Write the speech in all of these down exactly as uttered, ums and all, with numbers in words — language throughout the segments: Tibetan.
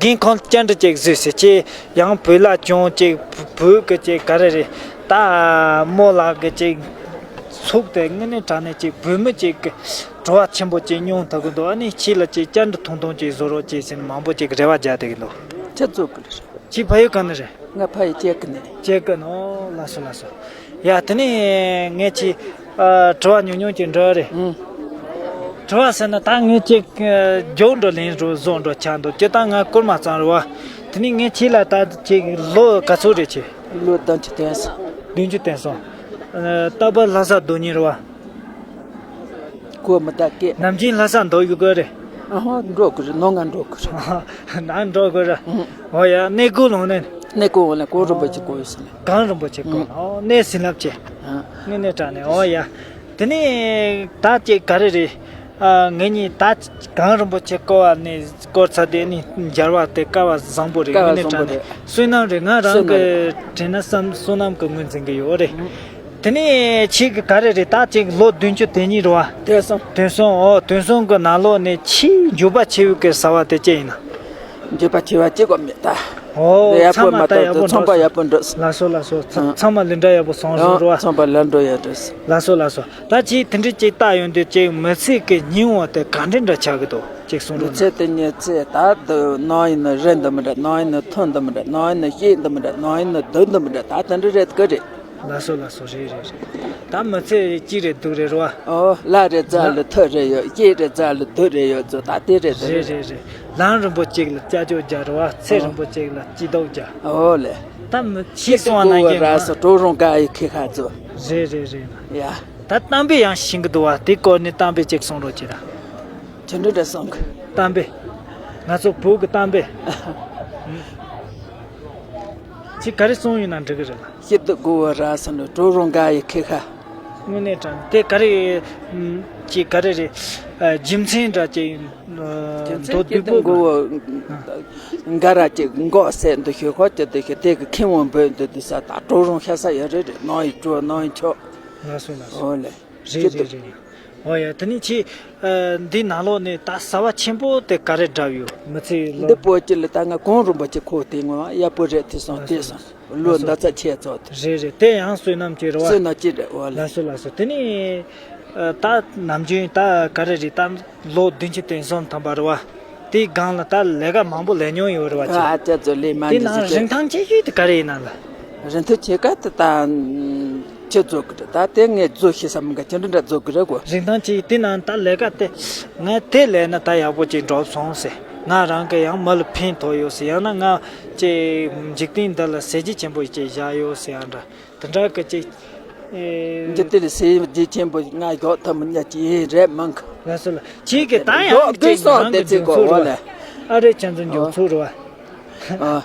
ཡིན། ཁོང་བཅར་འདྲི་ཅིག་བཟོས་ཟེར། ཅེས་ཡང་བོད་ལྭ་གྱོན་ཅིག་བོད་ཀྱི་ཅིག་ག་རེ་རེད། ད་རྨོ་ལགས་ཀྱི་ཅིག་ཚུགས་དེ་དངོས་གནས་དྲང་གནས་ཅིག་བོད་མི་ཅིག་གི་བྲོ་བ་ཆེན་པོ་ཅིག་མྱོང་ཐུབ་ཀྱི་འདུག་ཨ་ནི་ཁྱེད་ལ་ཅིག་བཅར་འདྲི་ཐུང་ཐུང་ཅིག་བཟོ་རོགས་ཅེས་ཟེར་ནས་མང་པོ་ཅིག་རེ་བ་རྒྱག་བསྡད་ཀྱི་འདུག་ཁྱེད་ཚོ་གི་རེད། ཁྱེད་ཕ་ཡུལ་གང་ནས་རེད། ང་ཕ་ཡུལ་ཀྱེ་གི་ནས། ཀྱེ་གི་ནས། ཨོ་ལགས་སོ་ལགས་སོ། ཡ་དེ་ནས་ངས་ཅིག་ཨ་དྲི་བ་ཉུང་ཉུང་ཅིག་འདྲི་རེད། ཨང་། དྲི་བ་ཟེར་ན་ད་ངས་ཅིག་ཨ་མགྱོགས་འགྲོ་ལན་འགྲོ་བཟོ་འགྲོ་ཆགས་འདུག་ཅི་ད་ང་སྐོར་མ་ཚང་རེད་བ། དེ་ནས་ངས་ཁྱེད་ལ་ད་ཅིག་ལོ་ག་ཚོད་རེད་ཁྱེད། ལོ་བདུན་ཅུ་དོན་གསུམ། བདུན་ཅུ་དོན་གསུམ། ཨ་རྟག་པར་ལྷ་ས་སྡོད་མཁན་རེད་བ། གོ་མི་ད་ཀྱེ། ནམ་རྒྱུན་ལྷ་ས་འགྲོ་ཡོད་གི་རེད། ཨ་ཧོ་འགྲོ་གི་རེད། ནང་ང་འགྲོ་གི་རེད། ནང་འགྲོ་གི་རེད། ཨང་། ཨོ་ཡ་གནས་སྐོར་ལངས་ནས། གནས་སྐོར་ལ་གངས་རིན་པོ་ཆེ་སྐོར་ཡོད་ཟེར་ནས། གངས་རིན་པོ་ཆེ་སྐོར། ཨང་། ཨོ་གནས་བྱིན་རླབས་ཆེ། ཨང་། དངོས་གནས་དྲང་གནས། ཨོ་ཡ། དེ་ནས་ད་ཅིག་ག་རེ་རེད། ཨ་ངེད་གཉིས་ད་གངས་རིན་པོ་ཆེ་སྐོར་བ་ནས་སྐོར་ཚར་དེ་ནས་མཇལ་བ་དེ་སྐལ་བ་བཟང་པོ་རེད། སྐལ་བ་དངོས་གནས་བཟང་པོ་དྲང་གནས་རེད། བསོད་ནམས་རེད། ང་རང་གི་བསོད་ནམས་རེད། དྲན་ན་བསམ་བསོད་ནམས་ཀྱི་ངོས་འཛིན་གྱི་ཡོད་རེད། ཨང་། དེ་ནས་ཁྱེད་ཀྱི་ག་རེ་རེད། ད་ཅིག་ལོ་བདུན་ཅུ་དོན་གཉིས་རེད་བ། དོན་གསུམ། དོན་གསུམ། ཨོ་དོན་གསུམ་གྱི་ནང་ལོགས་ནས་ཆེས་འགྱོད་པ་ཆེ་བའི་གི་ཟ་བ་དེ་ཅི་ཡིན་ན། འགྱོད་པ་ཆེ་བ་གཅིག་པོ་མེད་ད། ཨོ་ཡག་པོ་མ་གཏོགས་ཚང་མ་ད་ཡག་པོ་འགྲོ་སོང་། ཚང་མ་ཡག་པོ་འགྲོ་སོང་། ལགས་སོ་ལགས་སོ། ཚ- ཨང་། ཚང་མ་ལས་འདྲ་ཡག་པོ་སོང་སོང་རེད་བ། ཚང་མ་ལས་འདྲ་ཡག་འགྲོ་སོང་། ལགས་སོ་ལགས་སོ། ད་ཅིག་དེ་འདྲ་ཅིག་བལྟ་ཡོང་དུས་ཅིག་མི་ཚེ་གི་སྙིང་བོ་དེ་ག་འདྲ་འདྲ་ཆགས་ཀྱི་འདུག་ཅིག་གསུང་རོགས་གནང་། མི་ཚེ་དེ་མི་ཚེ་ད་དུ་ནང་ཡིན་ན་རི་འདི་མི་འདྲ། ནང་ཡིན་ན་ཐོ་འདི་མི་འདྲ། ནང་ཡིན་ན་ཤེལ་འདི་མི་འདྲ། ནང་ཡིན་ན་རྡོ་འདི་མི་འདྲ། ད་དེ་འདྲ་རེད་གི་རེད། ལགས་སོ་ལགས་སོ། རེད་རེད་རེད། ད་མི་ཚེ་གཅིག་རེད་སྡུག་རེད་རེད་བ། ཨོ་ལ་རེད་རྫ་ལ་ཐོ་རེ་ཡོད། ཤེལ་རེད་རྫ་ལ་རྡོ་རེ་ཡོད་ཚོ་ད་དེ་རེད་དེ་རེད། རེད་རེད་རེད། ལམ་རིང་པོ་གཅིག་ལ་ཅ་ཅོ་རྒྱག་རེད་བ། ཚེ་རིང་པོ་གཅིག་ལ་སྐྱིད་སྡུག་རྒྱག་ཨོ་ལེ། ད་མི་ཁྱི་སོང་བ་ནང་གི་ར་སོ་གྲོག་རོང་དཀར་ཡི་ཁེ་ཁ་ཚོ། རེད་རེད་རེད། ཡ། ད་གཏམ་དཔེ་ཡང་ཤེས་ཀྱི་འདུག་བ། དེ་སྐོར་ནས་གཏམ་དཔེ་གཅིག་གསུང་རོགས་གྱིས་ར། ཅི་འདྲ་འདྲ་གསུང་གི། གཏམ་དཔེ། ང་ཚོ་བོད་ཀྱི་གཏམ་དཔེ། ཅི་ག་རེ་གསུངས་ཡོད་ན་འགྲིག་གི་རེད་ལ། ཤིན་ཏུ་མགོ་བོ་ར་སོང་ནས་གྲོག་རོང་དཀར་ཡི་ཁེ་ཁ། དངོས་གནས་དྲང་དེ་ག་རེ། ཅི་ག་རེ་རེད། རྒྱུ་མཚན་འདྲ་ཅིག་རྒྱུ་མཚན་མདོ་ཅི་སྟེ་བསྡུས་པོ་མགོ་བོ། འགའ་ར་ཅིག་མགོ་སེ་འདུ་ཤོད་ཁོ་ཅི་འདུ་ཤོད་དེ་གི་ཁེ་བོ་འབོད་འདུ་འདུ་ས་ད་གྲོག་རོང་ཤ་ས་ཡ་རེ་རེ་ནང་ཡི་གྲོ་ནང་ཡི་ཆོ། ལགས་སོ་ལགས་སོ། ཨོ་ལེ། རེད་རེད་རེད། ཨོ་ཡ་དེ་ནི་ཁྱེད། འདི་ནང་ལོགས་ནས་ད་ཟ་བ་ཆེན་པོ་དེ་ག་རེ་བསྒྲབས་ཡོད་མི་ཚེ་ལོ། འདི་པོ་ཅི་ལ་ད་ང་གངས་རིན་པོ་ཆེ་ཁོ་དེ་ངོ་ཡག་པོ་རེད་དེ་སོང་དེ་སོང་ལོ་ཟླ་ཚ་ཆེ་ཚོ་དེ། རེད་རེད། དེ་ཡང་བསོད་ནམས་ཀྱི་རེད་བ། བསོད་ནམས་ཀྱི་རེད་ཨོ་ལེ། ལགས་སོ་ལགས་སོ། དེ་ནི་ད་ནམ་རྒྱུན་ད་ག་རེ་རེད་ད་ལོ་བདུན་ཅུ་དོན་གསུམ་ཐམ་པ་རེད་བ། དེའི་སྒང་ལ་ད་ལས་ཀ་མང་པོ་ལས་མྱོང་ཡོད་རེད་བ་ཁྱེད། ཨ་ཅག་ཚོ་ལས་མ་དེ་འདི་ནང་ཟིག་རིན་ཐང་ཆེ་ཤོས་དེ་ག་རེ་ཡིན་ན་ལ། རིན་ཐང་ཆེ་ཀ་དེ་ད་ཁྱེད་རྫོགས་ཀྱི་རེད། ད་དེ་ངས་རྫོགས་ཤེས་ས་མི་འགའ་ཅི་འདྲ་འདྲ་རྫོགས་ཀྱི་རེད་གོ། རིན་ཐང་ཆེ་དེ་ནང་ད་ལས་ཀ་དེ་ང་དེ་ལས་ན་ད་ཡག་པོ་ཅིག་འགྲོ་སོང་ཟེར། ང་རང་གི་ཡང་མི་ལ་ཕན་ཐོགས་ཡོད་ཟེར། ཡང་ན་ང་ཅིག་འཇིག་རྟེན་འདི་ལ་ཟས་བཅུད་ཆེན་པོ་ཅིག་བཞག་ཡོད་ཟེར་ཡང་འདྲ། དེ་འདྲ་གི་ཅིག་ཨེ། འཇིག་རྟེན་ལ་ཟས་བཅུད་ཆེན་པོ་ང་འཇོག་ཐུབ་མི་ཉག་ཅིག་རེད་མང་གི། ལགས་སོ་ལགས། ཁྱེད་ཀྱི་ད་ཡང་འཇོག་དགོས་ཀྱི་སོང་རང་དེ་གི་ཚེ་འཇོག་གོ་ཚུལ་རེད་བ། ཨ་རེ་ཁྱེད་ཚོ་འཇོག་ཚུལ་རེད་བ། ཨ།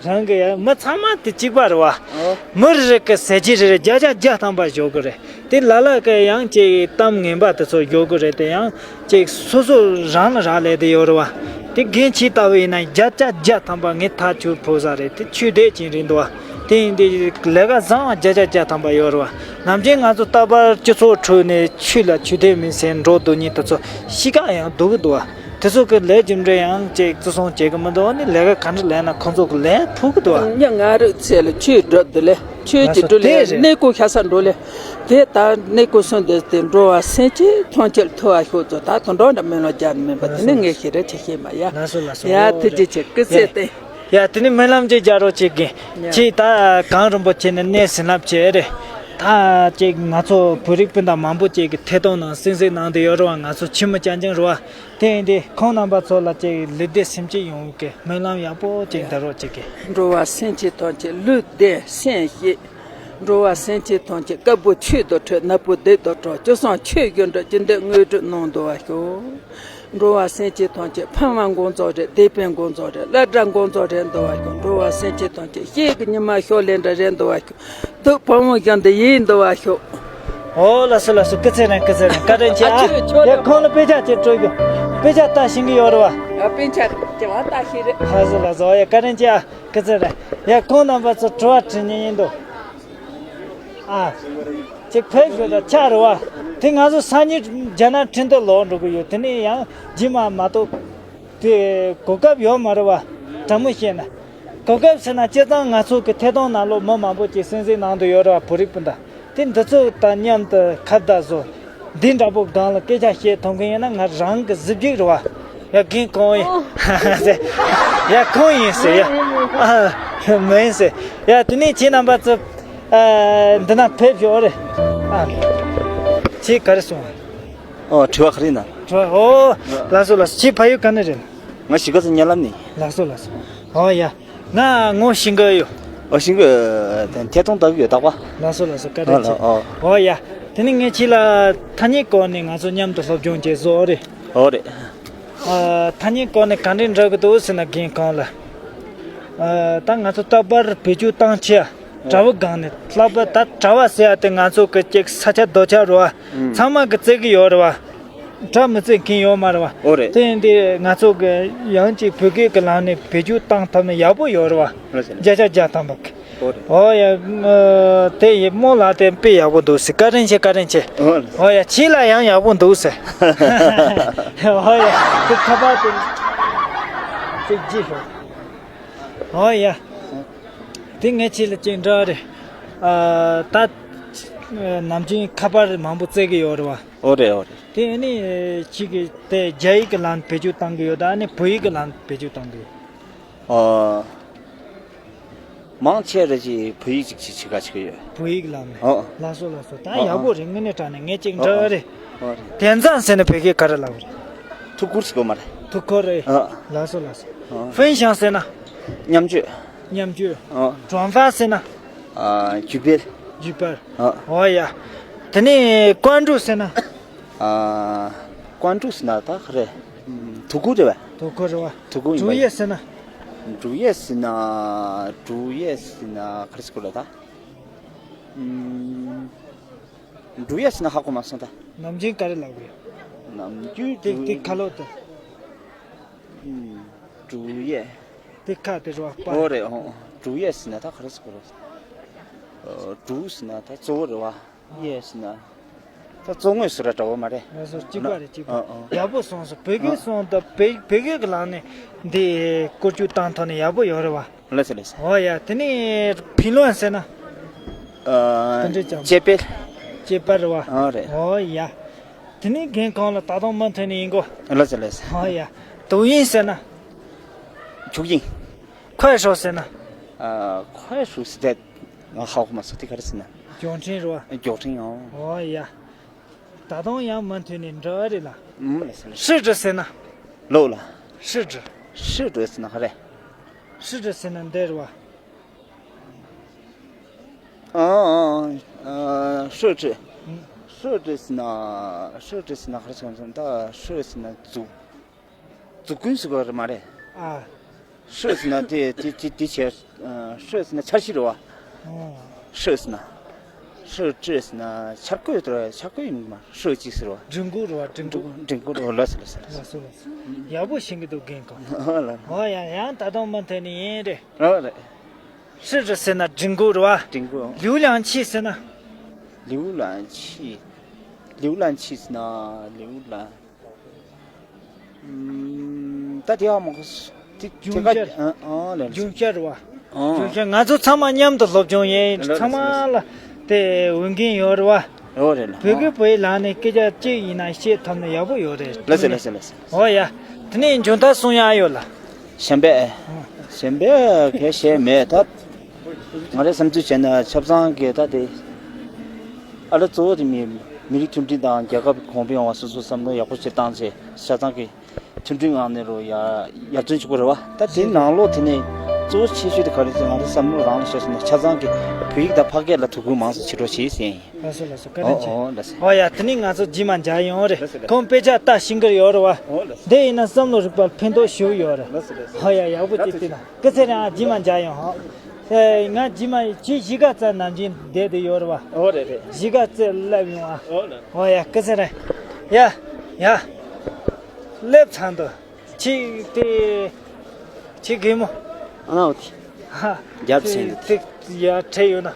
རང་གི་ཡང་མི་ཚང་མ་དེ་གཅིག་པ་རེད་བ། ཨོ། མི་རེ་རེ་གི་ཟས་བཅུད་རེ་རེ་བརྒྱ་ཆ་བརྒྱ་ཐམ་པ་འཇོག་གི་རེད། དེ་ལ་ལ་གི་ཡང་ཅིག་གཏམ་ངན་པ་དེ་ཚོ་འཇོག་གི་རེད། དེ་ཡང་ཅིག་སོ་སོ་རང་ལ་རག་ལས་དེ་ཡོད་རེད་བ། དེ་རྒན་ཁྱེད་ལྟ་བུ་ཡིན་ན་བརྒྱ་ཆ་བརྒྱ་ཐམ་པ་ངས་ཐག་ཆོད་ཕོ་གསར་རེད། དེ་ཆོས་དད་ཅན་རེད་འདུག་བ། དེ་ཡིན་དེ་ལས་ཀ་བཟང་བ་བརྒྱ་ཆ་བརྒྱ་ཐམ་པ་ཡོད་རེད་བ། ནམ་རྒྱུན་ང་ཚོ་རྟག་པར་སྤྱི་ཚོགས་ཁྲོད་ནས་ཆོས་ལ་ཆོས་དད་མིན་ཟེར་འགྲོ་སྡོད་མཁན་དེ་ཚོ་གཤིས་ཀ་ཡང་སྡུག་གི་འདུག་བ། དེ་ཚོ་གི་ལས་རྒྱུ་འབྲས་ཡང་ཅིག་བརྩི་སྲུང་བྱེད་གི་མི་འདུག་ཨ་ནི་ལས་ཀ་ག་འདྲ་ལས་ན་ཁོང་ཚོ་གི་ལས་ཕུག་གི་འདུག་ཨ། ཉ་ང་རུ་ཚེ་ལ་ཆོས་སྒྲུབ་འདི་ལས་ཆོས་ཀྱི་ལགས་སོ་འགྲོ་ལས་དེ་རེད། གནས་སྐོར་ཤ་ས་འགྲོ་ལས་དེ་ད་གནས་སྐོར་སོང་དེ་དེ་འགྲོ་བ་སེམས་ཅན་ཐམས་ཅད་ཐུ་བ་ཤོག་ཚོ་ད་དོན་འགྲོ་འདྲ་མེད་ལ་རྒྱ་མིན་པ་དེ་ནི་ངས་ཤེས་རེ་ཆེ་ཤེས་མ་ཡ། ལགས་སོ་ལགས་སོ། ཡ་ཐུགས་རྗེ་ཆེ་སྐུ་ཚེ་བརྟན། ཡ་དེ་ནི་སྨོན་ལམ་ཅིག་རྒྱག་རོགས་བྱེད་གི། ཡ། ཁྱེད་ད་གངས་རིན་པོ་ཆེ་ནས་གནས་ཟིན་ལབ་བྱས་རེད། ད་ཅིག་ང་ཚོ་བོད་རིགས་སྤུན་ཟླ་མང་པོ་ཅིག་གི་ཐད་གཏོང་ནང་གསན་གཟིགས་གནང་བསྡད་ཡོད་རེད་བ། ང་ཚོ་ཕྱི་མི་རྐྱང་རྐྱང་རེད་བ། དེ་ཡིན་དུས་ཁོང་རྣམ་པ་ཚོ་ལ་ཅིག་ལུས་བདེ་སེམས་སྐྱིད་ཡོང་གི་སྨོན་ལམ་ཡག་པོ་ཅིག་འདེབས་རོགས་བྱེད་གི། འགྲོ་བ་སེམས་ཅན་ཐམས་ཅད་ལུས་བདེ་སེམས་སྐྱིད། འགྲོ་བ་སེམས་ཅན་ཐམས་ཅད་དཀར་པོ་ཆོས་དང་འཕྲད། ནག་པོ་སྡིག་དང་བྲལ། སྤྱོད་བཟང་ཆོས་བཞིན་འགྲུབ། ཅི་འདོད་དངོས་གྲུབ་གནང་བསྡུ་བར་ཤོག། འགྲོ་བ་སེམས་ཅན་ཐམས་ཅད་ཕན་པའི་འགོ་འཛུགས་རེད། བདེ་པའི་འགོ་འཛུགས་རེད། སླར་གྲགས་འགོ་འཛུགས་རེད་འདུ་བར་ཤོག། འགྲོ་བ་སེམས་ཅན་ཐམས་ཅད་ཤེལ་གྱི་ཉི་མ་ཤོག་ལེ་འདྲ་རེད་འདུ་བར་ཤོག། སྡུག་བུ་མོ་བཞིན་དུ་ཡིད་འདུ་བར་ཤོག། ཨོ་ལགས་སོ་ལགས་སོ། སྐུ་ཚེ་རིང་སྐུ་ཚེ་རིང་། བཀའ་དྲིན་ཆེ་ཨ། ཨ་ཁྱོད་ཁྱོད་ཡ་ཁོང་ལ་དཔེ་ཆ་ཅིག་སྤྲོད་རྒྱུ། དཔེ་ཆ་ལྟ་ཤེས་ཀྱི་ཡོད་རེད་བ། ཨ་དཔེ་ཆ་དེ་བ་ལྟ་ཤེས་རེད། ལགས་སོ་ལགས་སོ། ཨོ་ཡ་བཀའ་དྲིན་ཆེ་ཨ། སྐུ་ཚེ་རིང་། ཡ་ཁོང་རྣམ་པ་ཚོ་དྲི་བ་དྲི་མཁན་ཡིན་འདུག་ཨ། ཅིག་ཕེབས་དགོས་ད་ཆ་རེད་བ། དེ་ང་ཚོ་སང་ཉིན་རྒྱ་ནག་ཁྲིན་ཏུ་ལོག་འགྲོ་གི་ཡོད། དེ་ནས་ཡང་རྗེས་མ་མ་གཏོགས། དེ་གོ་སྐབས་ཡོད་མ་རེད་བ། དྲང་མོ་བཤད་ན། གོ་སྐབས་ཟེར་ན་སྤྱིར་བཏང་ང་ཚོ་གི་ཐད་གཏོང་ནང་ལོགས་མི་མང་པོ་ཅིག་གསན་གཟིགས་གནང་དུ་ཡོད་རེད་བ། བོད་རིགས་སྤུན་ཟླ་དེ་འདི་ཚོ་དང་མཉམ་དུ་ཁ་བརྡ་བཟོ། འདི་འདྲ་པོ་སྒང་ལ་སྐད་ཆ་བཤད་ཐུབ་མཁན་ཡིན་ན་ང་རང་གི་གཟི་བརྗིད་རེད་བ། ཡ་རྒན་ཁོང་ཡིན་ཟེར། ཡ་ཁོང་ཡིན་ཟེར། ཡ་ཨ་མ་ཡིན་ཟེར། ཡ་དེ་ནས་ཁྱེད་རྣམ་པ་ཚོ་ཨ་འདི་ན་ཕེབས་ཤོག་རེད། ཨ་ཁྱེད་ག་རེ་སོང་། ཨོ་དྲི་བ་ག་རེ་ཡིན་ན། དྲི་བ་ཨོ་ལགས་སོ་ལགས་སོ། ཁྱེད་ཕ་ཡུལ་ག་ནས་རེད། ང་གཞིས་ཀ་རྩེ་གཉའ་ལམ་ནས། ལགས་སོ་ལགས་སོ། ཨོ་ཡ། ང་ངོ་ཤེས་ཀྱི་ཡོད། ཨོ་ཤེས་ཀྱི་ཐད་གཏོང་ལྟ་གི་ཡོད་རྟག་པ། ལགས་སོ་ལགས་སོ། བཀའ་དྲིན་ཆེ། ཨོ་ཡ། དེ་ནི་ངས་ཁྱེད་ལ་ཐ་སྙད་སྐོར་ནས་ང་ཚོ་མཉམ་དུ་སློབ་སྦྱོང་བྱེད་བཟོ་རེད། ཨོ་རེད། ཨ་ཐ་སྙད་སྐོར་ནས་ག་འདྲས་འདྲ་གི་འདུག་ཟེར་ན་རྒན་ཁོང་ལ། ཨ་ད་ང་ཚོ་རྟག་པར་བེད་སྤྱོད་བཏང་ཆེ་ཨ། དྲ་བ་སྒང་ནས་ལྷག་པར་ད་དྲ་བ་ཟེར་ཡ་དེ་ང་ཚོ་གི་ཅིག་ས་ཆ་རྡོ་ཆ་རེད་བ། ཚང་མ་གི་བརྩི་གི་ཡོད་རེད་བ། དྲ་མི་བརྩི་མཁན་ཡོད་མ་རེད་བ། ཨོ་རེད། དེ་ཡིན་དུས་ང་ཚོ་གི་ཡང་ཅིག་བོད་སྐད་གི་ལམ་ནས་བེད་སྤྱོད་བཏང་ཐུབ་ན་ཡག་པོ་ཡོད་རེད་བ། ཨོ་རེད། བརྒྱ་ཆ་བརྒྱ་ཐམ་པ་གི། ཨོ་རེད། ཨོ་ཡ། ཨ་དེ་ཡི་རྨོ་ལགས་དེ་དཔེ་ཡག་པོ་འདུག་ཟེར། བཀའ་དྲིན་ཆེ་བཀའ་དྲིན་ཆེ། ཨོ་རེད། ཨོ་ཡ་ཁྱེད་ལ་ཡང་ཡག་པོ་འདུག་ཟེར། ཨོ་ཡ་དེ་ཁ་པར་དེ་དེ་བརྗེད་ཤོག་ཨོ་ཡ། དེ་ངས་ཁྱེད་ལ་ཅིག་འདྲི་བ་རེད། ཨ་ད་ནམ་རྒྱུན་ཁ་པར་མང་པོ་བཙལ་གི་ཡོད་རེད་བ། ཨོ་རེད་ཨོ་རེད། དེ་ཨ་ནི་ཁྱེད་ཀྱིས་དེ་རྒྱ་ཡིག་གི་ལམ་བེད་སྤྱོད་བཏང་གི་ཡོད་ད་ཨ་ནི་བོད་ཡིག་གི་ལམ་བེད་སྤྱོད་བཏང་གི་ཡོད། ཨ། མང་ཆེ་རེ་ཅིག་བོད་ཡིག་ཅིག་ཅིག་ཕྱེད་ཀ་ཅིག་ཡོད། བོད་ཡིག་ལམ་ནས། ཨོ། ལགས་སོ་ལགས་སོ། ད་ཨོ་ཡག་པོ་རེད། དངོས་གནས་དྲང་གནས་ངས་ཅིག་འདྲི་བ་རེད། ཨོ་རེད། 点赞 ཟེར་ན་བོད་སྐད་ག་རེ་ལབ་རེད། ཐུགས་ཁུར་ཟེར་གོ་མ་རེད། ཐུགས་ཁུར་རེད། ཨོ། ལགས་སོ་ལགས་སོ། ཨོ། 分享 ཟེར་ན། མཉམ་སྤྱོད། མཉམ་སྤྱོད། ཨོ། 转发 ཟེར་ན། ཨ་བརྒྱུད་སྤེལ། བརྒྱུད་སྤེལ། ཨོ། ཨོ་ཡ། དེ་ནས་关注 ཟེར་ན། ཨ། 关注 ཟེར་ན་ད་ག་རེ། ཐུགས་ཁུར་རེད་བ། ཐུགས་ཁུར་རེད་བ། ཐུགས་ཁུར་ཡིན་པ། 主页 ཟེར་ན། 主页 ཟེར་ན། 主页 ཟེར་ན་ག་རེ་ཟེར་དགོས་རེད་ད། ཨུམ། 主页 ཟེར་ན་ཧ་གོ་མ་སོང་ད། ནམ་རྒྱུན་ག་རེ་ལབ་དགོས། ནམ་རྒྱུན་དེ་དེ་ཁ་ལོ་དེ། ཨུམ། 主页། དེ་ཁ་དེ་རེད་བ། ཨོ་རེད་ཨོ། 主页 ཟེར་ན་ད་ག་རེ་ཟེར་དགོས་རེད། ཨ། 主 ཟེར་ན་ད་གཙོ་བོ་རེད་བ། 页 ཟེར་ན། ད་གཙོ་ངོས་སུ་ར་འདྲ་བོ་མ་རེད། ལགས་སོ་གཅིག་པ་རེད་གཅིག་པ། ཨ་ཨ། ཡག་པོ་སོང་སོང་། བོད་སྐད་ཨ། སོང་ད་བོད་བོད་སྐད་ཀྱི་ལམ་ནས་འདི་བཀོལ་སྤྱོད་བཏང་ཐོག་ནས་ཡག་པོ་ཡོད་རེད་བ། ལགས་སོ་ལགས་སོ། ཨོ་ཡ། དེ་ནས་评论 ཟེར་ན། ཨ། དེ་འདྲས་ཀྱང་། དཔྱད་སྤེལ། དཔྱད་སྤེལ་རེད་བ། ཨ་རེད། ཨོ་ཡ། དེ་ནས་རྒན་ཁོང་ལ་ད་དུང་མུ་མཐུད་ནས་ཡིན་གོ། ལགས་སོ་ལགས་སོ། ཨོ་ཡ། 抖音 ཟེར་ན། 抖音། 快手 ཟེར་ན། ཨ། 快手 ཟེར་ཏེ། ང་ཧ་གོ་མ་སོང་། དེ་ག་རེ་ཟེར་ན། མགྱོགས་འཕྲིན་རེད་བ། མགྱོགས་འཕྲིན་ཨོ། ཨོ་ཡ། ད་དུང་ཡང་མུ་མཐུད་ནས་འདྲི་བ་རེད་ལ། ཨུམ། ལགས་སོ་ལགས་སོ། 试试 ཟེར་ན། ལོ་ལ། 试试། 试试 ཟེར་ན་ག་རེ། 试试 ཟེར་ན་འདི་རེད་བ། ཨ་ཨ་ཨ། 试试། ཨུམ། 试试 ཟེར་ན། 试试 ཟེར་ན་ག་རེ་ཟེར་ན་ད། 试 ཟེར་ན་འཛུགས། འཛུགས་སྐྲུན་ཟེར་བ་རེད་མ་རེད། ཨ། 试 ཟེར་ན་དེ་དེ་དེ་དེ་བྱས། ཨ། 试 ཟེར་ན་འཆར་གཞི་རེད་བ། ཨོ། 试 ཟེར་ན། 试试 ཟེར་ན་འཆར་འགོད་དེ་འཆར་འགོད་ཡིན་མ། 设计 ཟེར་བ། སྒྲིག་འགོད་རེད་བ། སྒྲིག་འགོད། སྒྲིག་འགོད་རེད་བ། ལགས་སོ་ལགས་སོ། ལགས་སོ་ལགས་སོ། ཡག་པོ་ཤེས་ཀྱི་འདུག་རྒན་ཁོང་། ཨོ་ལགས། ཨོ་ཡ་ཡང་ད་དུང་མུ་མཐུད་ནས་ཡིན་རེད། ཨོ་རེད། 试试 ཟེར་ན་སྒྲིག་འགོད་རེད་བ། སྒྲིག་འགོད། 浏览器 ཟེར་ན། 浏览器། 浏览器 ཟེར་ན་浏览། ཨུམ། ད་དེ་ཧ་མ་གོ། དེ་དེ་ག་ཨ་ཨ་ལེ། 囧་ཤར་རེད་བ། ཨ། 囧་ཤར། ང་ཚོ་ཚང་མ་མཉམ་དུ་སློབ་སྦྱོང་ཡིན། ལགས་ལགས། ཚང་མ་ལ་དེ་འོས་འགན་ཡོད་རེད་བ། ཡོད་རེད་ལགས། བོད་སྐད་བོད་ཡིག་ལམ་ནས་སྐད་ཆ་གཅིག་ཡིན་ན་བཤད་ཐུབ་ན་ཡག་པོ་ཡོད་རེད། ལགས་སོ་ལགས་སོ་ལགས་སོ། ཨོ་ཡ། དེ་ནས་མཇུག་མཐར་གསུང་ཡག་ཡོད་ལ། གཞན་པས། གཞན་པས་གལ་བཤད་མེད་ད། ང་རའི་བསམ་ཚུལ་བྱས་ན་ཆབ་གསང་གི་ད་དེ། ཨ་ལ་གཙོ་བོ་དེ་མི་མི་རིགས་མཐུན་སྒྲིལ་དང་རྒྱལ་ཁབ་གོང་འཕེལ་ཡོང་བ་སོ་སོའི་བསམ་བློ་ཡག་པོ་ཞིག་བཏང་ཚེ་ཆ་ཚང་གི་མཐུན་སྒྲིལ་ངང་ནས་རུ་ཡར་ཡར་བརྩོན་བྱེད་དགོས་རེད་བ། ད་དེའི་ནང་ལོགས་དེ་ནས་གཙོ་བོ་ཆེ་ཤོས་དེ་ག་རེ་ཟེར་ང་རའི་བསམ་བློ་རང་ལ་ཤོར་སོང་ན་ཆ་ཚང་གི་བོད་ཡིག་དང་ཕ་སྐད་ལ་ཐུགས་ཁུར་མང་ཙམ་བྱེད་རོགས་བྱེད་ཟེར་ཡིན། ལགས་སོ་ལགས་སོ། བཀའ་དྲིན་ཆེ། ཨོ་ཨོ་ལགས་སོ། ཨོ་ཡ། དེ་ནས་ང་ཚོ་རྗེས་མ་མཇལ་ཡོང་རེད། ལགས་སོ་ལགས་སོ། ཁོང་དཔེ་ཆ་ལྟ་ཤེས་ཀྱི་ཡོད་རེད་བ། ཨོ་ལགས་སོ། དེ་ཡིན་ན་བསམ་བློ་རིག་པར་ཕན་ཐོགས་ཞུ་གི་ཡོད་རེད། ལགས་སོ་ལགས་སོ། ཨོ་ཡ། ཡག་པོ་ཅིག་བལྟས་ན། སྐུ་ཚེ་རིང་ཨ། རྗེས་མ་མཇལ་ཡོང་ཧོ། ཨེ། ང་རྗེས་མ་ཁྱེད་གཞིས་ཀ་རྩེ་ནམ་རྒྱུན་བསྡད་དེ་ཡོད་རེད་བ། ཨོ་རེད་རེད། གཞིས་ཀ་རྩེ་སླེབས་ཡོང་ཨ། ཨོ་ལགས། ཨོ་ཡ། སྐུ་ཚེ་རིང་། ཡ། ཡ། སླེབས་ཚར་འདུག་ཁྱེད་དེ། ཁྱེད་རྒན་མོ། ཨ་ནའོ་དེ། ཧ། རྒྱབ་ཟིན་འདུག་དེ་ཡ་ཁྲེལ་ཡོད་ན།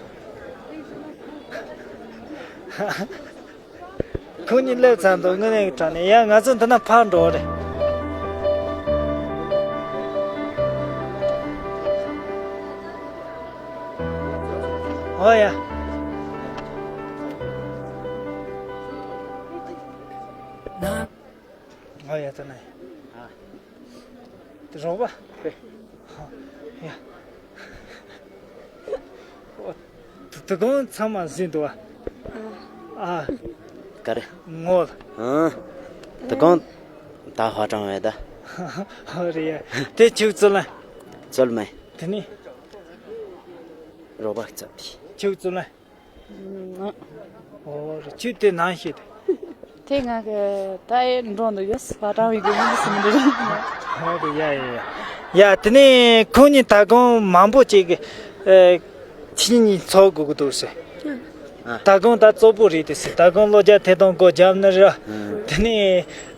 ཁོང་གཉིས་སླེབས་ཚར་འདུག་དངོས་གནས་ཀྱི་དྲང་གནས། ཡ། ང་ཚོ་འདི་ན་ཕར་འགྲོ་རེད། ཨོ་ཡ། ཨོ་ཡ། ད་ན་ཡ། དེ་རོགས་པ། ཡ། ད་གོང་ཚང་མ་ཟིན་འདུག་ཨ། ཨ། ག་རེ། ངོ་། ཨ། ད་གོང་ད་ཧ་ཀྲང་བས་ད། ཨོ་རེད་ཡ། དེ་ཁྱོད་ཚོ་ལ། ཚོལ་མེ། དེ་ནི། རོགས་པ་ཚབ་ཏེ། ཁྱོད་ཚོ་ལ། ཨོ་རེད། ཁྱོད་དེ་ནང་ཤེས་ཏེ། དེ་ང་གི་ད་ཨེ་འགྲོ་འདུག་ཡོད་ཧ་ཀྲང་བའི་གི་མི་འདུག་སུ་མི་འདུག་ཨོ་རེད། ཡ་ཡ་ཡ། ཡ་དེ་ནི་ཁོང་གཉིས་ད་གོང་མང་པོ་ཅིག་གི་ཨེ། ཁྱེད་གཉིས་ཚོགས་དགོས་ཀྱི་འདུག་ཟེར། ཨ། ད་གོང་ད་གཙོ་བོ་རེད་དེ་ཟེར། ད་གོང་བློ་རྒྱ་ཐེ་གཏོང་སྒོ་བརྒྱབ་ནི་རེད། ཨ། དེ་ནི་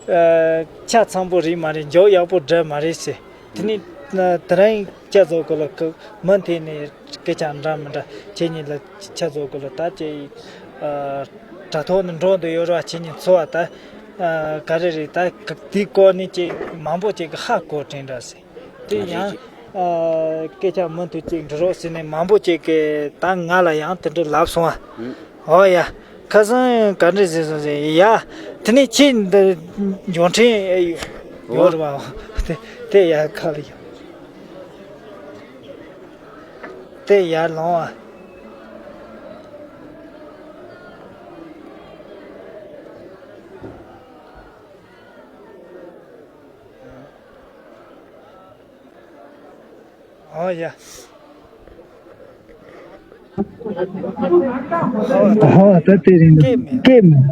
ཨ། ཆ་ཚང་པོ་རེད་མ་རེད། མཇུག་ཡག་པོ་འགྲིལ་མ་རེད་ཟེར། དེ་ནི་ཨ། དེ་རིང་སྐྱ་ཚོགས་སྐོར་ལ་ཁ་མུ་མཐུད་ནས་སྐད་ཆ་འདྲ་མི་འདྲ་ཁྱེད་གཉིས་ལ་ཆ་ཚོགས་སྐོར་ལ་ད་ཅེ་ཨ། དྲ་ཐོག་ནས་འགྲོ་འདོད་ཡོད་ར། ཁྱེད་གཉིས་ཚོ་བ་ད་ཨ། ག་རེ་རེད། ད་དེའི་སྐོར་ནས་ཅེ་མང་པོ་ཅིག་གི་ཧ་གོ་དྲན་འདྲ་ཟེར། དེ་ཡང་ཨ། སྐད་ཆ་མུ་མཐུད་ཅིག་འབྲི་རོགས་ཟེར་ནས་མང་པོ་ཅིག་གིས་ད་ང་ལ་ཡང་དེ་འདྲ་ལབ་སོང་ཨ། ཨོ་ཡ། ཁ་སང་ག་འདྲ་ཟེར་སོང་ཟེར་ཡ། དེ་ནས་ཁྱེད་འདི་འབྱོར་འཕྲིན་ཡོད་རེད་བ། དེ་དེ་ཡ་ཁ་ལ་ཡོད། དེ་ཡར་ལོང་བ། ཨོ་ཡ། ཧོ་ད་དེ་རིང་སྐད་མེད། སྐད་མེད།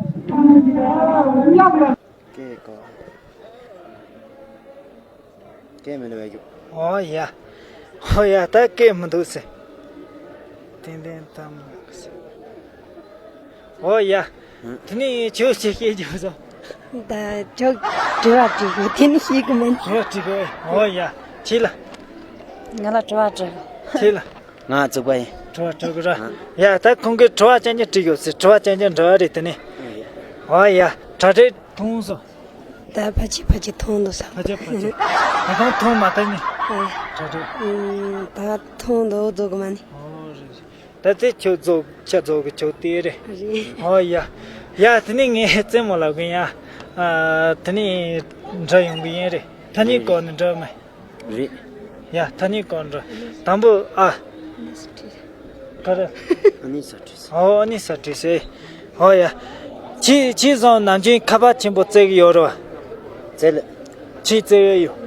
སྐད་གོ། སྐད་མི་འདུག་བས་རྒྱུག་ཨོ་ཡ། ཨོ་ཡ། ད་སྐད་མི་འདུག་ཟེར། ཏན་ཏན་ད་མི་འདུག་ཟེར། ཨོ་ཡ། དེ་ནས་ཁྱོད་ཅི་བཤད་རྒྱུ་བཟོ། ད་ཁྱོད་དྲི་བ་དྲི་དགོས། དེ་ནི་ཤེས་གི་མིན། དྲི་བ་དྲི་དགོས། ཨོ་ཡ། ཁྱེད་ལ། ང་ལ་དྲི་བ་དྲི། ཁྱེད་ལ། ང་བཙུགས་པ་ཡིན། དྲི་བ་དྲི་དགོས་ར། ཡ་ད་ཁོང་གིས་དྲི་བ་ཅན་ཅན་དྲི་ཡོད་ཟེར། དྲི་བ་ཅན་ཅན་འདྲི་བ་རེད་དེ་ནི། ཨོ་ཡ། དྲ་སྦྲེལ་མཐོང་སོང་། ད་ཕལ་ཆེར་ཕལ་ཆེར་མཐོང་འདུག་ས། ཕལ་ཆེར་ཕལ་ཆེར། ད་ཐོག་མཐོང་མ་ཐག་ནི། ཨ། དྲ་སྦྲེལ། ཨུམ། ད་མཐོང་འདུག་རྫོགས་གི་མ་ནི། ཨོ་རེད་རེད། ད་དེ་ཁྱོད་རྫོགས་ཆ་རྫོགས་གི་ཁྱོད་དེ་རེད། རེད། ཨོ་ཡ། ཡ་དེ་ནི་ངས་རྩེད་མོ་ལབ་གི་ཡིན་ཡ། ཨ། དེ་ནི་འདྲ་ཡོང་གི་ཡིན་རེད། ཐ་སྙད་སྐོར་ནས་འདྲ་མེད། རེད། ཡ་ཐ་སྙད་སྐོར་འདྲ། དང་པོ་ཨ། ག་རེ། ཨ་ནི་ས་བྲིས་སོ། ཨོ་ཨ་ནི་ས་བྲིས་སོ། ཨོ་ཡ། ཁྱེད་ཁྱེད་ཚོ་ནམ་རྒྱུན་ཁ་པར་ཆེན་པོ་བཙལ་གི་ཡོད་རེད་བ། བཙལ། ཁྱེད་བཙལ་ཡོད་ཡོད།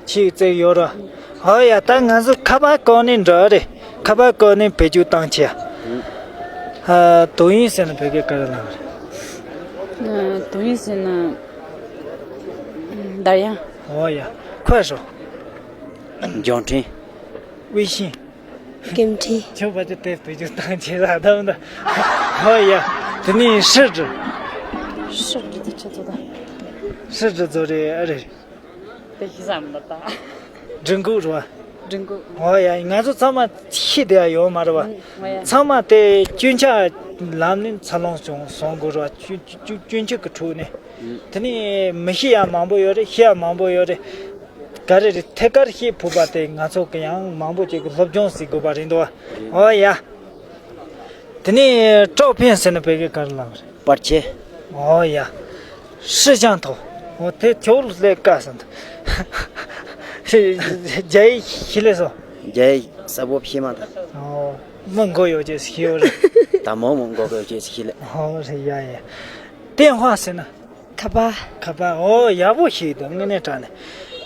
ཁྱེད་བཙལ་ཡོད་རེད་བ། ཨོ་ཡ། ད་ང་ཚོ་ཁ་པར་བཀོག་ནི་འདྲ་རེད། ཁ་པར་བཀོག་ནི་བེད་སྤྱོད་བཏང་ཆེ། ཨ། དོ་དབྱིངས་ཟེར་ན་བོད་སྐད་ག་རེ་ལབ་རེད། ཨ། དོ་དབྱིངས་ཟེར་ན། འདར་དབྱངས། ཨོ་ཡ། ཁོས་རོ། འབྱོར་འཕྲིན། 微信། སྐད་འཕྲིན། ཁྱོད་བ་ཅི་དེ་བེད་སྤྱོད་བཏང་ཆེ་ལ་དམ་ད། ཧོ་ཡ། དེ་ནས་ཧྲི་ཀྲི། ཧྲི་ཀྲི་དེ་ཆི་ཚོད་ད། ཧྲི་ཀྲི་ཚོ་རེད་ཨ་རེད། དེ་ཤི་ཙམ་ལ་ད། སྒྲིག་འགོད་རེད་བ། སྒྲིག་འགོད། ཧོ་ཡ། ང་ཚོ་ཚང་མ་ཤི་བསྡད་ཡ་ཡོད་མ་རེད་བ། ཧོ་ཡ། ཚང་མ་དེ་སྐྱོན་ཆ་ལམ་ནས་འཚར་ལོངས་བྱུང་སོང་དགོས་རེད་བ། སྐྱོན་སྐྱོན་སྐྱོན་ཆ་གི་ཁྲོད་ནས། དེ་ནས་མི་ཤི་ཡ་མང་པོ་ཡོད་རེད། ཤི་ཡ་མང་པོ་ཡོད་རེད། ག་རེ་རེད། ཐད་ཀར་ཤེས་ཕོད་པ་དེ་ང་ཚོ་གི་ཡང་མང་པོ་ཅིག་གི་སློབ་སྦྱོང་ཟེར་དགོས་པ་རེད་འདུག་བ། ཨོ་ཡ། དེ་ནས་照片ཟེར་ན་བོད་སྐད་ག་རེ་ལབ་རེད། པར་ཆས། ཨོ་ཡ། 摄像头། ཨོ་དེ་ཁྱོད་ལས་ཀ་ཟེར་འདུག་རྒྱ་ཡིག་ཤེས་ལེ་སོ། རྒྱ་ཡིག་གསལ་པོ་ཤེས་མ་ཐག་ཨོ། མི་མགོ་གཡོག་ཅེས་ཤེས་ཡོད་རེད། ད་མོ་མོ་མགོ་གཡོག་ཅེས་ཤེས་ལེ། ཨོ་རེད་ཡ་ཡ། 电话ཟེར་ན། ཁ་པར། ཁ་པར། ཨོ་ཡག་པོ་ཞིག་འདུག་དངོས་གནས་དྲང་ནས།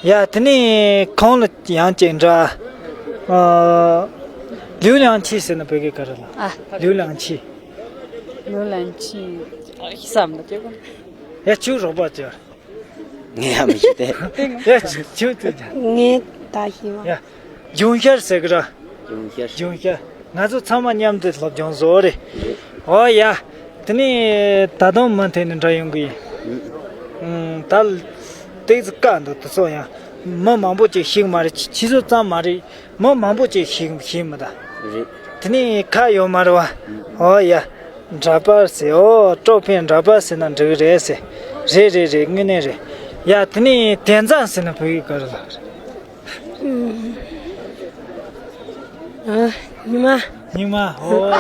ཡ་དེ་ནས་ཁོང་ལ་ཡང་གཅིག་འདྲ། ཨ། 浏览器ཟེར་ན་བོད་སྐད་ག་རེ་ལབ། ཨ། 浏览器། 浏览器། ཨ་ཤི་ཙམ་ལ་སྐྱེ་བ། ཡ་ཁྱོད་རོགས་པ་བྱོས། ངས་ཡང་མི་ཤེས་ཏེ། ཡ་ཁྱོད་ཁྱོད་ཁྱོད་ཀྱང་། ངས་ད་ཤེས་མ། ཡ། 囧་ཤར་ཟེར་གི་ར། 囧་ཤར། 囧་ཤར། ང་ཚོ་ཚང་མ་མཉམ་དུ་སློབ་སྦྱོང་བཟོ་རེད། ཨོ་ཡ། དེ་ནས་ད་དུང་མུ་མཐུད་ནས་འདྲ་ཡོང་གི་ཡིན། ཨུམ། ད་ཏོག་ཙམ་བཀག་འདུག་དེ་ཚོ་ཡང་མི་མང་པོ་ཅིག་ཤེས་མ་རེད། ཁྱེད་ཚོ་ཙམ་མ་རེད། མི་མང་པོ་ཅིག་ཤེས་ཤེས་མི་ད། རེད། དེ་ནས་ཁ་ཡོད་མ་རེད་བ། ཨོ་ཡ། འདྲ་པར་ཟེར། ཨོ། 照片འདྲ་པར་ཟེར་ན་འགྲིག་རེད་ཟེར། རེད་རེད་རེད། དངོས་གནས་རེད། ཡ་དེ་ནས་点赞ཟེར་ན་བོད་ཡིག་ག་རེ་ལབ་རེད། ཨ། ཉི་མ། སྙིགས་མ། ཨོ།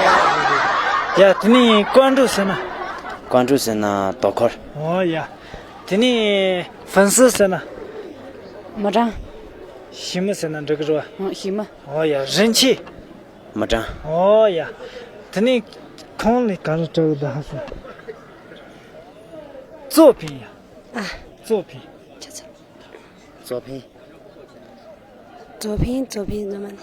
ཡ། དེ་ནས་ཀོང་ཀྲུའུ་ཟེར་ན། ཀོང་ཀྲུའུ་ཟེར་ན་དོ་ཁུར། ཨོ་ཡ། དེ་ནས་ཧྥུན་སི་ཟེར་ན། མི་གྲངས། ཞི་མི་ཟེར་ན་འགྲིག་གི་རེད་བ། ཨོ། ཞི་མི། ཨོ་ཡ། རིན་ཆེན། མི་གྲངས། ཨོ་ཡ། དེ་ནས་ཁོང་ལས་ག་རེ་སྤྲད་གི་འདུག་ཧ་སོང་། གཙོ་ཕིང་ཡ། ཨ། གཙོ་ཕིང་། ཁྱོད་ཚོ། གཙོ་ཕིང་། གཙོ་ཕིང་། གཙོ་ཕིང་། ང་མ་ནི།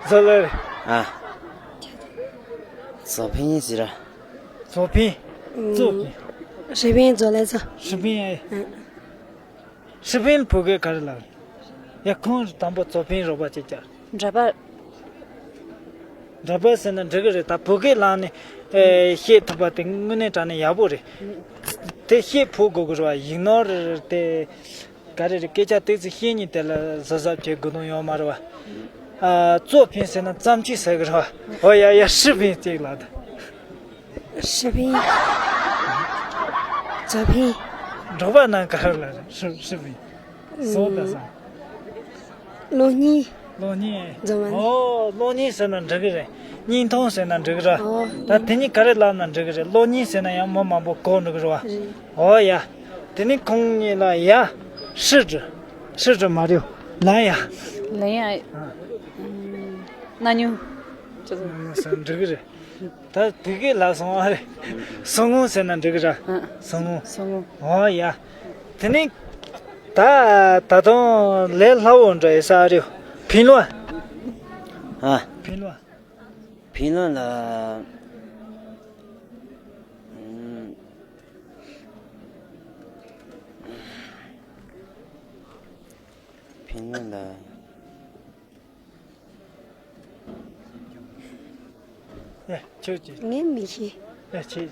བཟོ་ལས་རེད། ཨ། གཙོ་ཕིང་ཟེར་ར། གཙོ་ཕིང་། གཙོ་ཕིང་། ཧྲི་ཕིང་། བཟོ་ལས་བཟོ། ཧྲི་ཕིང་། ཨེ། ཨ། ཧྲི་ཕིང་བོད་སྐད་ག་རེ་ལབ་རེད། ཡ། ཁོང་དང་པོ་གཙོ་ཕིང་རོགས་པ་བྱེད་ཀྱ། འདྲ་པར། འདྲ་པར་ཟེར་ན་འགྲིག་གི་རེད། ད་བོད་སྐད་ལབ་ནས་ཨེ་བཤད་ཐུབ་པ་དེ་དངོས་གནས་དྲང་གནས་ཡག་པོ་རེད། དེ་བཤད་ཕོད་དགོས་ཀྱི་རེད་བ། ཡིག་ནོར་དེ་ག་རེ་རེད། སྐད་ཆ་ཏོག་ཙམ་བཤད་ནས་དེ་ལ་གཟབ་གཟབ་བྱེད་དགོས་དོན་ཡོད་མ་རེད་བ། ཨ། གཙོ་ཕིང་ཟེར་ན་བརྩམས་ཆོས་ཟེར་གི་རེད་བ། ཨོ་ཡ་ཡ། ཧྲི་ཕིང་གཅིག་ལབ་ད། ཧྲི་ཕིང་། གཙོ་ཕིང་། འབྲོག་པ་ནང་ག་རེ་ལབ་རེད། ཧྲི་ཧྲི་ཕིང་། སོ་ད་ས། གློག་བརྙན། གློག་བརྙན། རྫོང་མ་ནི། ཨོ། གློག་བརྙན་ཟེར་ན་འགྲིག་གི་རེད། བརྙན་ཐུང་ཟེར་ན་འགྲིག་གི་རེད། ཨོ། ད་དེ་གཉིས་ག་རེ་ལབ་ན་འགྲིག་གི་རེད། གློག་བརྙན་ཟེར་ན་ཡང་མི་མང་པོ་གོ་འགྲོ་གི་རེད་བ། རེད། ཨོ་ཡ། དེ་ནི་ཁོང་གཉིས་ལ་ཡ། ཧྲི་ཀྲི། ཧྲི་ཀྲི་མ་རེད། ལན་ཡ། ལན་ཡ། ཨ། སྣ་ཉུང་། ཅི་ཟེར། སྣ་ཉུང་ཟེར་ན་འགྲིག་གི་རེད། ད་དེ་གས་ལ་སོང་བ་རེད། སོ་སྔོན་ཟེར་ན་འགྲིག་གི་ར། ཨ། སོ་སྔོན། སོ་སྔོན། ཨོ་ཡ། དེ་ནི། ད་ད་དུང་ལས་སླ་བོ་འདྲ་ཡོད་ས་རེད། ཕིང་ལོ། ཨ། ཕིང་ལོ། ཕིང་ལོ་ལ། ཕིང་ལོ་ལ། ཨེ། ཁྱོད་ཀྱིས། ངས་མི་ཤེས། ཨེ། ཁྱེད་ཀྱིས།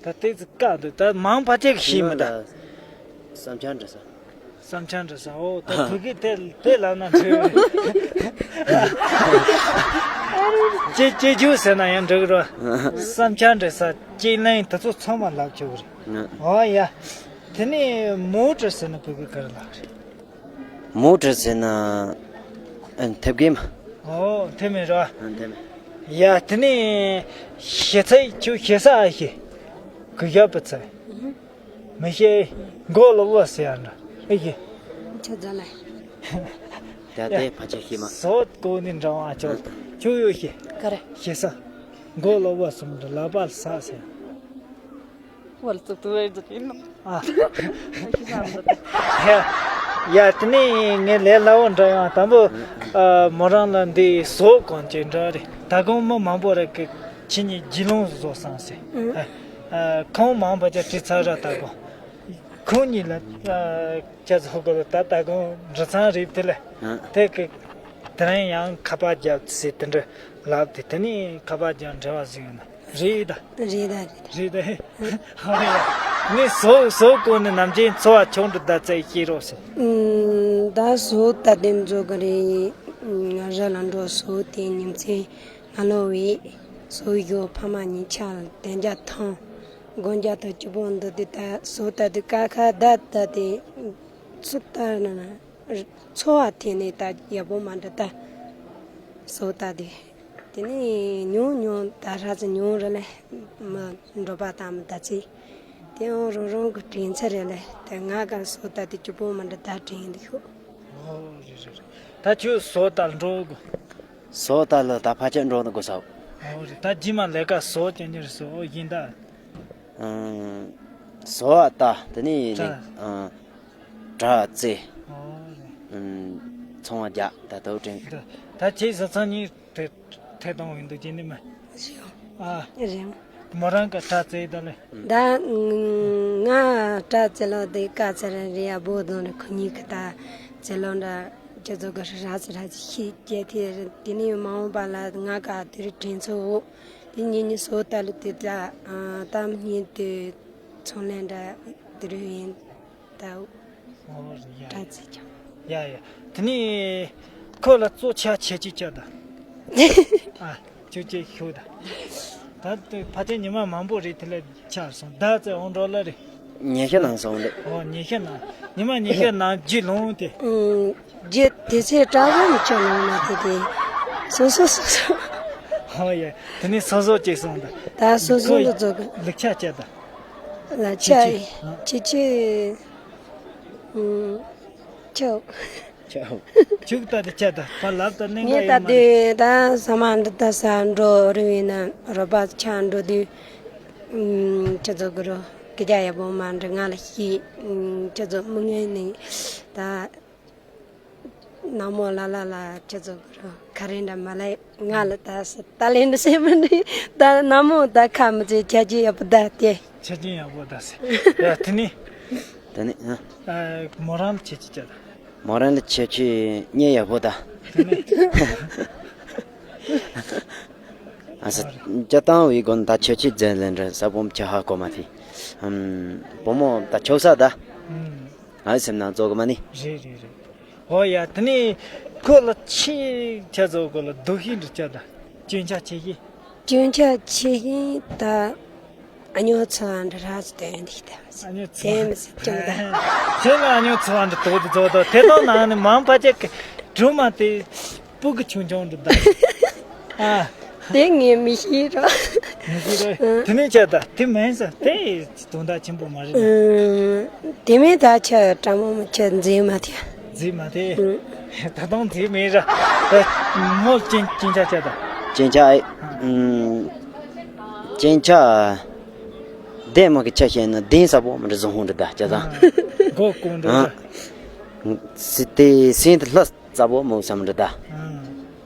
ད་ཏོག་ཙམ་བཀག་འདུག་ད་མང་བ་ཅིག་ཤེས་མི་འདུག་བསམ་འཆར་འདྲི་ས། བསམ་འཆར་འདྲི་ས། ཨོ། ད་བོད་སྐད་དེ་དེ་ལབ་ན་འགྲིག་གི་རེད། ཅེ་ཅེ་ཇུ་ཟེར་ན་ཡང་འགྲིག་གི་རེད། བསམ་འཆར་འདྲི་ས། ཅེ་ལན། དེ་ཚོ་ཚང་མ་ལབ་ཆོག་གི་རེད། ཨོ་ཡ། དེ་ནས་མོ་ཊ་ཟེར་ན་བོད་སྐད་ག་རེ་ལབ་རེད། མོ་ཊ་ཟེར་ན། ཨ། ཐེབས་ཀྱི་མ། ཨོ། ཐེབས་མེད་ར། ཨ། ཐེབས་མེད། ཡ། དེ་ནས་ཞེ་ཚ། ཁྱོད་ཞེ་ས་ཨེ་ཤེས། གུ་ཞབས་པ་ཚ། མི་ཤེས། མགོ་ལོག་པ་ཟེར་ཡ་འདྲ་ཨེ་ཤེས། ཁྱོད་རྫ་ལ། ད་ལྟའི་ཕལ་ཆེར་ཤེས་མ། བཟོ་བཀོད་ནི་འདྲ་བ་ཨ་ཅོ། ཨ། ཁྱོད་ཡོད་ཤེས། ག་རེ། ཞེ་ས། མགོ་ལོག་པ་གསུམ་འདྲ། ལག་པ་ས་ཟེར། ཨ། ཡ། ཡ། དེ་ནས་ངས་ལས་སླ་བོ་འདྲ་ཡང་དང་པོ། ཨ། མོ་རང་ལ་འདི་བཟོ་གོང་ཅིག་འདྲ་རེད། ད་གོང་མི་མང་པོ་རེ་གི་ཁྱེད་གཉིས་དགེ་སློང་བཟོ་བསམ་ཟེར། ཨ། ཁོང་མང་པོ་ཅིག་བྲིས་ཚར་ར། ད་གོང་ཁོང་གཉིས་ལ། ཨ། ཅ་ཚོ་གོ་ལ་ད་ད་གོང་འབྲི་ཚང་རེད་དེ་ལ། དེ་གི་དེ་རིང་ཡང་ཁ་པར་རྒྱབ་ཟེར་དེ་འདྲ་ལབ་དེ། དེ་ནས་ཁ་པར་རྒྱབ་འབྲེལ་བ་ཟིག་ཡོད་ན། རེད་ད། རེད་ད། རེད་ད། རེད་ད། ཧ་ཡ། ངས་བཟོ་བཟོ་གོང་ནས་ནམ་རྒྱུན་འཚོ་བ་ཆུང་དུ་བསྡད་ཚེ་ཤེས་རོགས་ཟེར། ཨུམ། ད་བཟོ་ལྟ་དེ་འཛོ་གི་རེད། ང་ར་ལ་འགྲོ་བཟོ་དེ་ཉིན་མཚན་ང་ལོ་བས་བཟོ་ཡོད། ཕ་མ་གཉིས་ཆ་བདུན་བརྒྱ་ཐམ། དགུང་བརྒྱ་དང་བཅུ་པོ་འདི་དེ་ད་བཟོ་ལྟ་དེ་ཀ་ཁ་བརྡ་ལྟ་དེ་ཚུ་ལྟར་ན་ན། འཚོ་བ་དེ་ནས་ད་ཡག་པོ་མ་འདྲ་ད། བཟོ་ལྟ་དེ། དེ་ནས་ཉུང་ཉུང་ད་ར་ཙི་ཉུང་རེ་ལས་མ་འགྲོ་པ་དང་མི་ད་ཚེ། དེ་ཡང་རང་རང་གི་དྲན་ཚད་རེ་ལས་དེ་ང་ག་བཟོ་ལྟ་དེ་སྐྱིད་པོ་མ་འདྲ་ད་དྲན་འདུག་ཤོག་ཨོ་རེད་རེད་རེད། ད་ཁྱོད་བཟོ་ལྟ་འགྲོ་དགོས། བཟོ་ལྟ་ལ་ད་ཕལ་ཆེར་འགྲོ་ན་དགོས་ས། ཨོ་རེད། ད་རྗེས་མ་ལས་ཀ་བཟོ་ཅན་ཉེར་བཟོ་ཡིན་ད། ཨང་། བཟོ་བ་ལྟ། དེ་ནས་ལས། ཨང་། དྲ་རྩེ། ཨོ་རེད། ཨང་། ཚོང་བ་རྒྱག་ད་དོ་དྲན། ད་ད་ཁྱེད་བཟའ་ཚང་གཉིས་དེ་ཐད་གཏོང་ཡིན་འདུག་ཅེས་ནི་མ། རེད། ཨ། རེད། མོ་རང་གི་དྲ་རྩེ་ད་ལེ། ད་ང་དྲ་རྩེ་ལོ་དེ་ཀ་ཚ་ར་རེད། ཨ་བོ་དང་རེད། ཁོ་གཉིས་ཀྱི་ད་རྩེ་ལོ་འདྲ་ཁྱེད་ཚོ་གི་ར་ཚ་ར་ཚ་ཤེས་རྒྱལ་དེ་དེ་ནས་མ་འོངས་པ་ལ་ང་ག་དེ་རིགས་དྲན་ཚོད་འོ། དེ་ཉིན་ཉིན་སོ་ལྟ་ལུ་དེ་ད་ཨ་ད་མི་ཉིན་དེ་ཚོང་ལས་འདྲ་དེ་རུ་ཡིན་ད། ཨོ་ཡ། དྲ་ཚིག་ཀྱང་། ཡ་ཡ། དེ་ནས་ཁོ་ལ་གཙོ་ཆ་ཆེ་ཆེ་ཆ་ད། ཨ་ཅོ་ཅེ་ཤོ་ད། ད་དེ་ཕ་ཆེ་ཉི་མ་མང་པོ་རེད། དེ་ལ་ཆ་སོང་ད་ཚེ་འོང་འགྲོ་ལ་རེད། ཉི་ཤུ་ནང་སོང་རེད། ཨོ་ཉི་ཤུ་ནང་། ཉི་མ་ཉི་ཤུ་ནང་རྒྱུ་ལོང་དེ། ཨུམ། རྒྱུ་དེ་ཚེ་དྲག་པོ་མི་ཆོག་ནང་ན་དེ་དེ། སོ་སོ་སོ་སོ། ཧོ་ཡ། དེ་ནས་སོ་སོ་གཅིག་སོང་ད། ད་སོ་སོ་ལ་རྫོགས་གི། ལུག་ཆ་བཅད་ད། ལ་ཆ་ཆི་ཆི། ཨ། ཆི་ཆི། ཨུམ། ཆོག་ཆོག་ཆུག་ད་དེ་ཆ་ད་ཕ་ལབ་ད་ནེ་ངས་ད་དེ་ད་ས་མ་འདི་ད་ས་འགྲོ་རུ་ཡིན་ན་རོ་པ་ཆ་འགྲོ་དུས། ཨུམ། ཆི་ཚོ་གི་རོ་སྐད་ཆ་ཡག་པོ་མ་འདྲི་ང་ལ་ཤི། ཨུམ། ཆི་ཚོ་མི་ངན་ནི་ད། ནག་མོ་ལ་ལ་ལ་ཁྱེད་ཚོ་གི་རོ་ཁ་རེ་འདྲ་མ་ལ་ང་ལ་ད་སི་ད་ལེན་འདྲ་སེ་མི་འདྲི་ད་ནག་མོ་ད་ཁ་མི་ཚེ་ཆ་ཅི་ཡག་པོ་ད་སྟེ། ཆ་ཅི་ཡག་པོ་ད་སེ། ཡ་དེ་ནི། དེ་ནི་ཨ། ཨ། མོ་རང་ལ་ཆ་ཅི་ཅི་ད། མོ་རང་ལ་ཆ་ཅི་ཉེ་ཡག་པོ་ད། དེ་ནི། ཨ་ས་ཅ་དང་བའི་དགོན་ད་ཆ་ཅི་ཛན་ལེན་འདྲ་ས་བོམ་ཆ་ཧ་གོ་མ་ཐི། ཨམ། བུ་མོ་ད་ཆོག་ས་ད། ཨུམ། ང་སེམས་ནང་རྫོགས་གི་མ་ནི། རེད་རེད་རེད། ཨོ་ཡ་དེ་ནས་ཁོ་ལ་ཆེས་ཆ་ཚོ་ཁོ་ལ་སྡུག་ཤིང་འདྲི་ཆ་ད། སྐྱོན་ཆ་ཆེ་ཤིང་། སྐྱོན་ཆ་ཆེ་ཤིང་ད། ཨ་ཉོ་ཚོ་འདྲི་ར་ཚོ་དོན་འདི་ད། ཨ་ཉོ་ཚོ། དེ་མི་སྲིད་ཀྱང་ད། ཁྱེད་ལ་ཨ་ཉོ་ཚོ་འདྲི་དོ་དུ་ཚོ་དོ་དེ་དོ་ནང་ནས་མང་པ་ཅིག་གི་སྒྲུང་མ་དེ་སྤུ་གི་ཆུང་ཆུང་འདྲི་ད། ཨ། དེ་ངས་མི་ཤེས་རོ། མི་ཤེས་རོ། དེ་ནས་ཆ་ད་དེ་མིན་ས་དེ་དོན་དག་ཆེན་པོ་མ་རེད། ཨུམ། དེ་མིན་ད་ཆ་དྲང་མོ་མི་ཆ་འཛིན་མ་ཐེ། འཛིན་མ་ཐེ། ཨུམ། ད་དུང་འཛིན་མེད་ར། ད་མོ་ཅན་ཅན་ཆ་ཆ་ད། ཅན་ཆ་ཨེ། ཨུམ། ཅན་ཆ། དེ་མ་གི་ཆ་ཤེས་ན་དེན་ས་བོ་མི་འདྲ་བཟང་ཧོང་འདྲ་ད་ཅ་ད། མགོ་ཀུང་འདྲ་ད། སི་དེ་སེན་དེ་ལྷ། རྩ་བོ་མོ་བསམ་འདྲ་ད། ཨང་།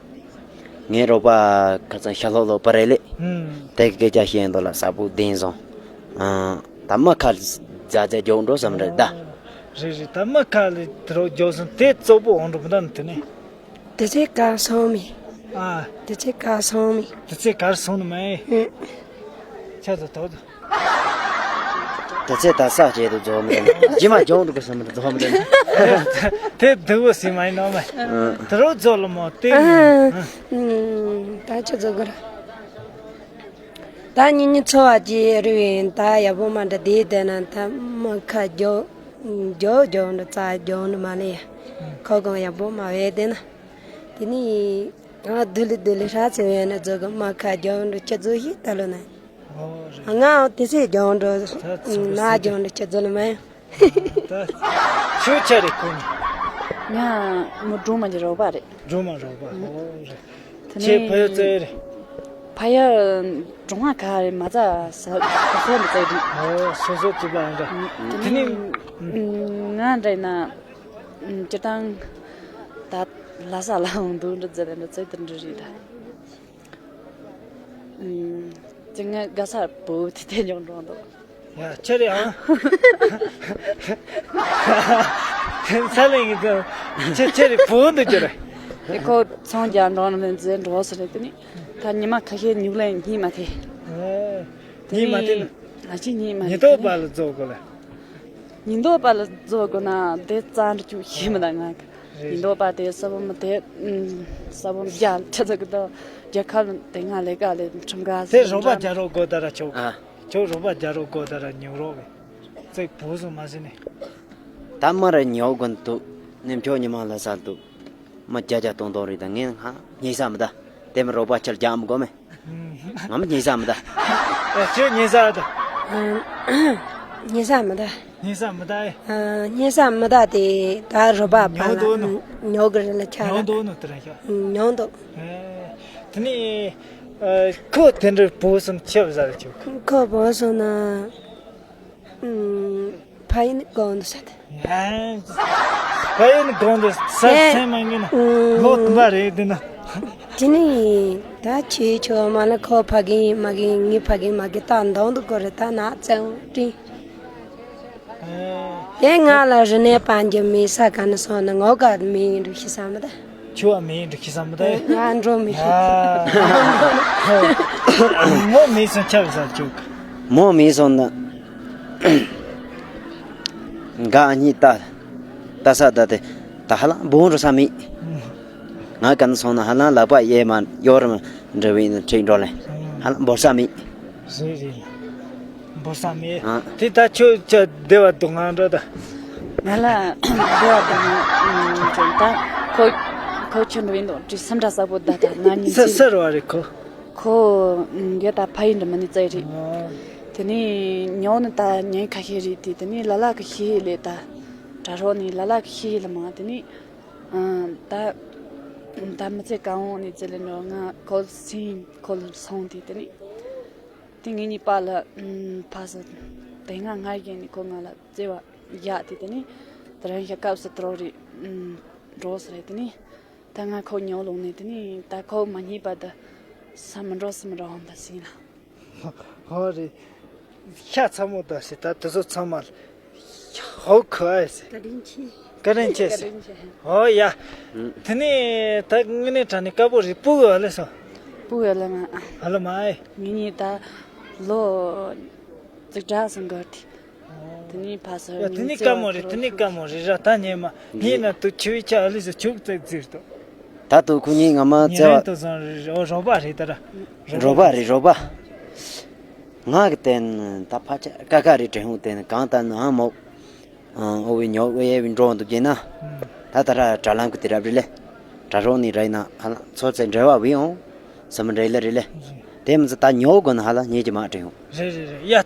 ངའི་རོགས་པ་ཁ་སང་ཤ་ལྷོག་ལོ་པ་རེ་ལེ། ཨང་། དེ་གི་སྐད་ཆ་བཤད་འདུག་ལ་ས་བུ་བདེན་སོང་། ཨང་། ད་མ་ཁ་ལ་ཛ་ཛ་རྒྱོག་འགྲོ་བསམ་འདྲ་ད། རེད་རེད། ད་མ་ཁ་ལ་དེ་རོགས་རྒྱོག་སོང་དེ་གཙོ་བོ་འོང་འགྲོ་མི་ད་ནི་དེ་ནས། དེ་ཚེ་གར་སོང་མི། ཨ། དེ་ཚེ་གར་སོང་མི། དེ་ཚེ་གར་སོང་ནི་མ་ཡིན། ཨང་། ཆ་ཚ་དོག་ཚ། དེ་ཚེ་ད་ས་བཅད་དུ་རྫོགས་མི་འདུག་ཇི་མ་སྦྱོང་འདུག་གི་སེམས་མི་རྫོགས་མི་འདུག་དེ་སྡུག་པོ་ཟིན་མ་ཡིན་ནོ་མ། དེ་རོ་རྫོགས་ལ་མོ་དེ། ཨ། ད་ཆ་རྫོགས་གི་ར། ད་ཉིན་ཉིན་འཚོ་བ་ཅི་རུ་ཡིན་ད་ཡག་པོ་མ་འདྲ་དེ་བསྡད་ན་ད་མ་ཁ་རྒྱོ་རྒྱོ་རྒྱོ་འདྲ་རྩ་རྒྱོ་འདྲ་མ་ལས་ཁོ་གང་ཡག་པོ་མ་བས་བསྡད་ན། དེ་ནི་ང་སྡུག་ལི་སྡུག་ལི་ཧྲ་ཚེ་བས་ན་རྫོགས་གི་མ་ཁ་རྒྱོ་འདྲ་ཆ་རྫོགས་ཤིག་ད་ལོ་ན། ཨོ་རེད། ང་དེ་ཚེ་རྒྱང་འགྲོ། ད་ཚོད་ན་རྒྱང་འགྲོ་ཁྱེད་ཚོ་ལ་མ་ཡང་། ད་ཁྱོད་ཆ་རེད་ཁོ་ནི། ང་མོ་སྒྲོལ་མ་གི་རོགས་པ་རེད། སྒྲོལ་མ་རོགས་པ། ཨོ་རེད། དེ་ཁྱེད་ནས་ཕ་ཡུལ་རྩེ་རེད། ཕ་ཡུལ་གྲོང་བ་ག་རེད་མ་རྩ་ས་སོ་སོ་འདི་རྩེ་རེད། ཨོ་སོ་སོ་རྩེ་པ་ཡང་འདྲ། དེ་དེ་ནས་ནས་ང་འདྲ་ཡིན་ན་སྤྱིར་བཏང་ད་ལྷ་ས་ལ་འོང་འདུག་འདྲ་རྩེ་རེད་འདྲ་རྩེ་དེ་འདྲ་རེད་ད། ཨུམ། ཅི་ང་དགའ་ས་བུ་དེ་དེ་ཉོག་འགྲོ་འདུག་ཡ་ཆེ་རེད་ཨང་། ས་ལེ་ངི་ཚོ་ཆེ་ཆེ་རེད་བུ་འདུག་ཅེ་རེད། དེ་ཁོ་ཚོང་རྒྱག་འགྲོ་ནི་མེད་ཟེར་འགྲོ་ཟེར་རེད་དེ་ནི་ད་ཉི་མ་ཁ་ཤས་ཉུག་ལེན་གཉིད་མ་ཐེ། ཨེ། གཉིད་མ་ཐེ་ན། ང་ཅི་གཉིད་མ་ཉི་ཐེ་ཐོག་པ་ལ་རྫོགས་དགོས་ལ། ཉིན་ཐོག་པ་ལ་རྫོགས་དགོས་ན་དེ་རྩ་འདྲ་ཅུ་ཤེས་མི་འདུག་ང་གི་ཉིན་ཐོག་པ་དེ་ས་བོན་དེ་ས་བོན་རྒྱ་ཆ་ཚ་གི་དང་རྒྱ་ཁ་ལ་དེ་ང་ལས་ཀ་ལས་ཁྲིམས་ཀ་དེ་རོགས་པ་རྒྱ་རོགས་དགོས་ད་ར་ཆོག་ཨ། ཁྱོད་རོགས་པ་རྒྱ་རོགས་དགོས་ད་ར་ཉོག་རོགས་བས་ཙེག་བུ་སོང་མ་ཟིན་ནས། ད་མ་ར་ཉོག་དགོས་འདུག་ནེམ་ཁྱོད་ཉི་མ་ལ་ས་འདུག་མ་རྒྱ་རྒྱ་གཏོང་གཏོང་རེད་ད་ངས་ང་ཉེ་ས་མི་ད་དེ་མ་རོགས་པ་ཆར་རྒྱ་མི་དགོས་མེད། ང་མི་ཉེ་ས་མི་ད། ཨ་ཁྱོད་ཉེ་ས་ད། ཉེ་ས་མི་ད། ཉེ་ས་མི་ད་ཨེ། ཉེ་ས་མི་ད་དེ་ད་རོ་པ་པ་ལ་ཉོག་འདུག་ནོ། ཉོག་གི་རེད་ལ་ཆ་ལ། ཉོག་འདུག་ནོ་དེ་ར་ཤ། ཉོག་འདུག་ཨེ། དེ་ནི་ཁོ་དེ་འདྲ་བུ་སོང་ཆེ་བ་ཟ་རེ་ཆོག་ཁོ་བུ་སོང་ན། ཕ་ཡུལ་ནི་དགོངས་འདུག་ས་ད། ཕ་ཡུལ་ནི་དགོངས་འདུག་ས་སེམས་མ་ངེས་ན་ལོ་དུ་མ་རེད་འདི་ན། དེ་ནི་ད་ཆེ་ཆོ་མ་ལ་ཁོ་ཕ་གིན་མ་གིན་ངའི་ཕ་གིན་མ་གིན་ད་འདང་འདུག་གོ་རེད་ད་ན་ཙེའུ་ཏི། དེ་ང་ལ་རི་ནས་པན་གྱི་མི་ས་ག་ནས་སོང་ན་ངོ་ག་མི་ཡིན་འགྲོ་ཤི་ས་མི་ད། ཆུ་བ་མེད་འགྲོ་ཤི་ས་མི་ད། ང་འགྲོ་མི་ཤི། མོ་མེད་སོང་ཆ་བ་ས་ཆུ། མོ་མེད་སོང་ན། འགའ་གཉིས་ལྟ། ལྟ་ས་ད་དེ། ད་ཧ་ལམ་བོང་རུ་ས་མེད། ང་ག་ནས་སོང་ན་ཧ་ལམ་ལག་པ་གཡས་མ་གཡོ་རུ་མ་འགྲོ་བའི་ནི་ཁྲིད་འགྲོ་ལེ། ཧ་ལམ་བོར་ས་མེད། རེད་རེད། འབོར་ས་མེད། ཨ། དེ་ད་ཁྱོད་ཅག་བདེ་བ་འདུག་ང་འགྲོ་ད། ང་ལ་འདི་བ་དང་ཅུང་ད་ཁོ་ཁོ་ཁྱོད་འགྲོ་ཡིན་དང་དྲི་སེམས་འདྲ་ཟབ་པོ་ད་ད་ང་ཉིན་སི་སི་རུ་བ་རེད་ཁོ། ཁོ་ཡ་ད་ཕ་ཡིན་འདྲ་མ་ནི་ཙེ་རེད། དེ་ནས་ཉོ་ནི་ད་ཉིན་ཁ་ཤས་རེད་དེ། དེ་ནས་ལ་ལ་གི་ཤི་ཧི་ལས་ད་གྲ་རོགས་ནི་ལ་ལ་གི་ཤི་ཧི་ལ་མ་དེ་ནས་ད་ད་མི་ཚེ་གང་འོང་ནི་ཙེ་ལ་འགྲོ་ང་ཁོ་སིན་ཁོ་ལ་སོང་དེ་དེ་ནས། དེ་ངེད་གཉིས་པ་ལ་ཕ་ས་དེ་སྔ་སྔར་གྱི་ནི་ཁོ་ང་ལ་བརྩེ་བ་རྒྱག་དེ། དེ་ནི་དེ་རིང་ཤ་སྐབས་སུ་དྲོ་རེད། འགྲོ་ས་རེད། དེ་ནི་ད་ང་ཁོ་ཉོ་ལོང་ནས་དེ་ནི་ད་ཁོ་མ་རྙེད་པ་ད་ས་མི་འགྲོ་ས་མི་འགྲོ་འོང་ད་སིན་ལ། ཧོ་རེད། ཤ་ཚ་མོ་ད་སི་ད་དེ་ཚོ་ཚང་མ་ཧོ་ཁོ་ཨེ་སི། བཀའ་དྲིན་ཆེ། བཀའ་དྲིན་ཆེ་སི། ཧོ་ཡ། དེ་ནི་ད་དངོས་གནས་དྲང་ནས་དཀར་པོ་རེད། སྤུ་གུ་ཨ་ལེ་སོ། སྤུ་གུ་ཨ་ལེ་མ། ཨ་ལེ་མ་ཨེ། ངེད་གཉིས་ད་ལོ་ཙིག་དྲག་སོང་གི་རེད། དེ་ནས་ཕ་སར་ཡ་དེ་ནི་དཀའ་མོ་རེད། དེ་ནི་དཀའ་མོ་རེད་ར། ད་ཉེ་མ་ངེད་ན་དུ་ཆུ་བའི་ཆ་ཨ་ལི་ཟེར་ཆུ་ཙིག་ཙིག་ཏོ། ད་དུ་ཁོ་གཉིས་ང་མ་ཉེ་བཙལ་རིང་བ་དུ་བཟང་རེད། རོ་རོ་པ་རེད་ད་ར། རོ་པ་རེད་རོ་པ། ང་གི་བརྟེན་ད་ཕ་ཆ་ཀ་ཀ་རེད་དྲན་ཧུ་བརྟེན་གང་ལྟར་ན་ཨ་མོ། ཨོ་བི་ཉོ་ཨེ་བི་འགྲོ་འདུག་རྒྱུ་ན། ད་ད་ར་དྲ་ལམ་གི་དེ་རབ་རེད་ལེ། དྲ་རོགས་ནི་ར་ཡིན་ན་ཧ་ལ་ཚོ་ཚེ་འབྲེལ་བ་བི་ཡོང་། སམ་རེད་ལེ་རེད་ལེ། དེ་མི་ཚེ་ད་ཉོ་དགོས་ན་ཧ་ལ་ཉེ་གི་མ་དྲན་ཧུ། རེད་རེད་རེད་ཡ།